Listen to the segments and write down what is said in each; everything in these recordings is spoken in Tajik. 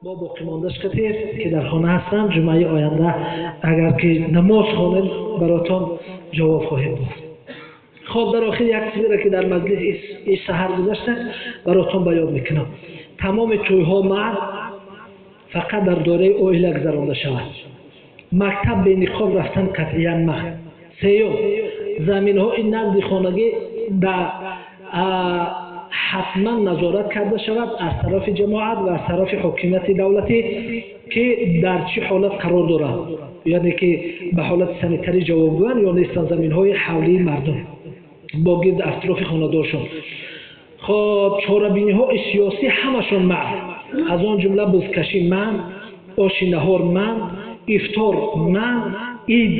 Бо боқимондааш катир ки дар хона ҳастам, ҷумъаи оянда агар ки намоз хонем баротон ҷавоб хоҳем дод. Хоб, дар охир як чизеро ки дар маҷлис ин саҳар гузашта баротон баён мекунам. Тамоми тӯйҳо мард фақат дар доираи оила гузаронда шавад. Мактаб бениқоб рафтан қатъиян манъ. Сеюм, заминҳои назди хонагӣ дар ҳатман назорат карда шавад аз тарафи ҷамоат ва аз тарафи ҳокимияти давлатӣ ки дар чӣ ҳолат қарор дорад, яъне ки ба ҳолати санитарӣ ҷавобгӯянд ё нестанд заминҳои ҳавлии мардум бо гирд атрофи хонадоршон. Хоб, чорабиниҳои сиёсӣ ҳамашон манъ, аз он ҷумла бузкашӣ манъ, оши наҳор манъ, ифтор манъ, ид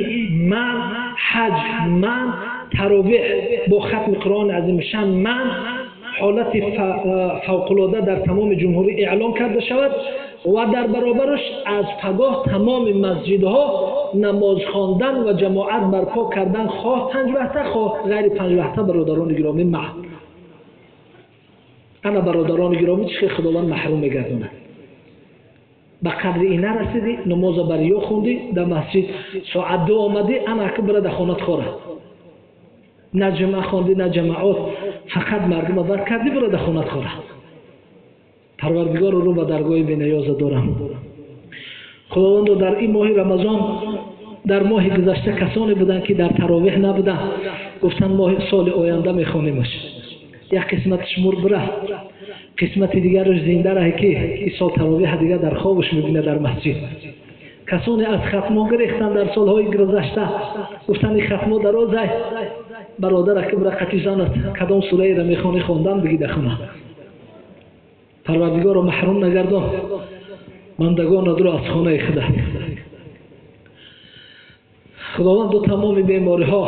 манъ, ҳаҷ манъ, таровеҳ бо хатми Қуръони азимушшаън манъ, ҳолати фавқулода дар тамоми ҷумҳурӣ эълон карда шавад ва дар баробараш аз пагоҳ тамоми масҷидҳо намоз хондан ва ҷамоат барпо кардан хоҳ панҷ вақта хоҳ ғайри панҷ вақта бародарони гиромӣ манъ. Ана бародарони гиромӣ чӣ хел Худованд маҳрум мегардонад. Ба қадри ин нарасидӣ, намоза бар ё хондӣ, дар масҷид соат 2 омадӣ, ана ака бира дар хонат хора. На ҷумъа хондӣ, на ҷамоат, фақат мардума бар кардӣ, бира дар хонат хора. Парвардигорро рӯ ба даргоҳи бениёза дорам. Худовандо дар ин моҳи Рамазон, дар моҳи гузашта касоне буданд ки дар таровеҳ набуданд, гуфтанд моҳи соли оянда мехонимаш. Як қисматаш мурд бирафт, қисмати дигараш зинда раҳ ки ин сол таровеҳ дигар дар хобаш мебинад дар масҷид. Касоне аз хатмо гирехтанд дар солҳои гузашта, гуфтанд ин хатмо дарозай, бародар ака бира қати занат кадом сураеро мехонӣ хондан бигӣ дар хона. Парвардигорро маҳрум нагардон, бандагонатро аз хонаи худат. Худованд ду тамоми бемориҳо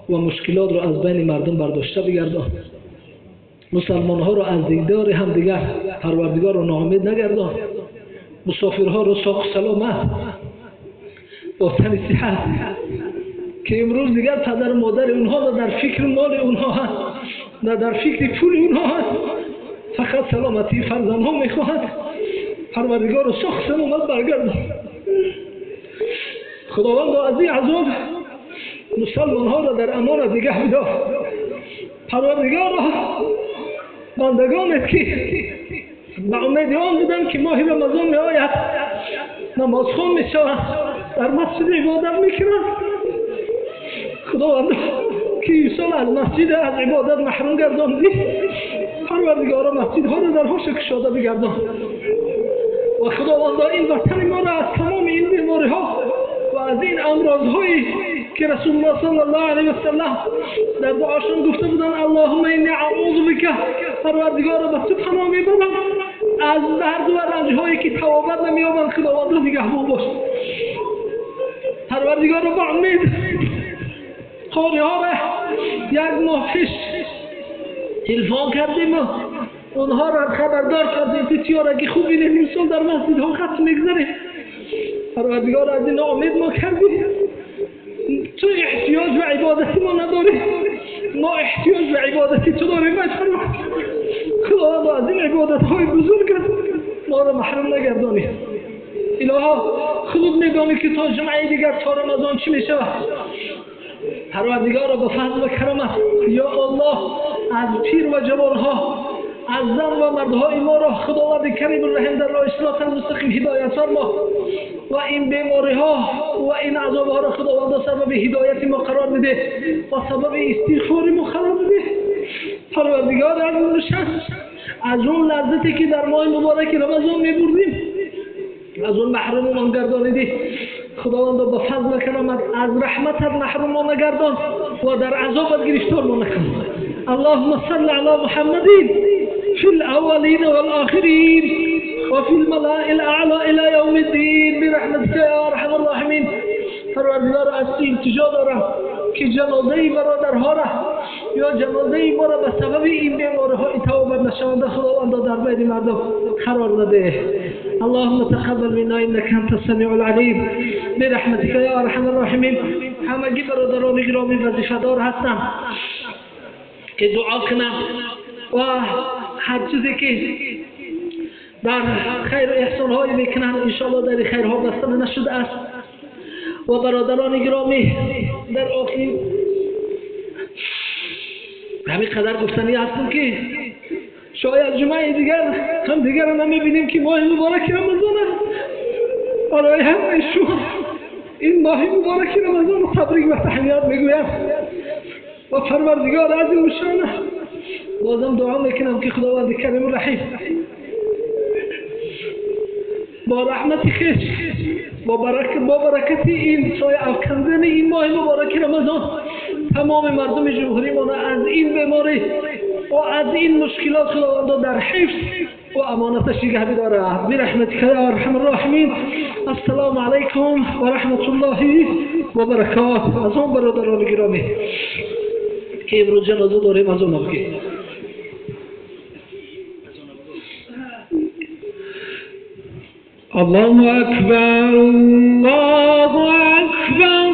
ва мушкилотро аз байни мардум бардошта бигардон. Мусалмонҳоро аз дидори ҳамдигар Парвардигорро ноумед нагардон. Мусофирҳоро соқу саломат бо тани сиҳат ки имрӯз дигар падару модари онҳо на дар фикри моли онҳо ҳаст, на дар фикри пули онҳо ҳаст, фақат саломатии фарзандҳо мехоҳад. Парвардигорро соқу саломат баргардон. Худовандо аз ин азоб мусалмонҳоро дар амонат нигаҳ бидор. Парвардигорро бандагонет ки ба умеди он буданд ки моҳи Рамазон меояд, намозхон мешаванд, дар масҷид ибодат мекунанд. Худованд ки инсон аз масҷид аз ибодат маҳрум гардондӣ, Парвардигоро масҷидҳоро дарҳоша кушода бигардон ва Худовандо ин ватани моро аз тамоми ин бемориҳо ва аз ин амрозҳое ки Расулуллоҳ саллаллоҳу алайҳи васаллам дар дуошон гуфта буданд, Аллоҳумма инни аъузу бика, Парвардигоро ба ту паноҳ мебарам аз дард ва ранҷҳое ки тавобат намеёбанд, Худовандо нигаҳбон бош. Парвардигоро ба умед қориҳоро як моҳ пеш телефон кардем ва онҳоро хабардор кардем ки тиёраги хуб бинем, имсол дар масҷидҳо хатм мегузарем. Парвардигоро аз ин ноумед мо кардем. Ту эҳтиёҷ ба ибодати мо надорӣ, мо эҳтиёҷ ба ибодати ту дорем. Ай Парвардигор, Худовандо аз ин ибодатҳои бузургат моро маҳрум нагардонӣ. Илоҳо, худат медонӣ ки то ҷумъаи дигар то Рамазон чӣ мешавад. Парвардигоро ба фазл ва карамат ё Аллоҳ аз пир ва ҷавонҳо, аз зан ва мардҳои моро Худованди Кариму Раҳим дар роҳи сироти мустақим ҳидоят фармо ва ин бемориҳо ва ин азобҳоро Худовандо сабаби ҳидояти мо қарор бидеҳ ва сабаби истиғфори мо қарор бидеҳ. Парвардигор азизушшаън аз он лаззате ки дар моҳи мубораки Рамазон мебурдем аз он маҳрумумон гардонидӣ. Худовандо ба фазл ва карамат аз раҳматат маҳрумон нагардон ва дар азобат гирифтор мо накун. Аллоҳумма салли ала Муҳаммадин في الأولين والآخرين وفي الملأ الأعلى إلى يوم الدين برحمتك يا أرحم الراحمين. پروردگار از تو التجا دارم که جنازه برادرها را یا جنازه ما را به سبب این بیماری‌ها توبه نشونده خداوند در بین مردم قرار نده. اللهم تقبل منا انك انت السميع العليم برحمتك يا ارحم الراحمين. همگی برادران گرامی وظیفه‌دار هستند که دعا کنند و هر چیزی که در خیر احسان های میکنند، انشاءالله در خیرها بسته نشده است. و برادران گرامی، در آخر همین قدر گفتنی هستم که شاید جمعه دیگر هم دیگر نمیبینیم که ماه مبارک رمضان است. برای همه شما این ماه مبارک رمضان تبریک و تهنیت میگویم و پروردگار عظیم شانه بازم دعا میکنم که خداوند کریم و رحیم با رحمت خویش، با برکت این سایه افکندن این ماه مبارک رمضان تمام مردم جمهوری ما از این بیماری و از این مشکلات خداوند در حفظ و امانتش نگه بدارد. برحمتک یا ارحم الراحمین. السلام علیکم و رحمت الله و برکاته. از آن برادران گرامی که امروز جنازه داریم، از آن بگید. الله اکبر، الله اکبر.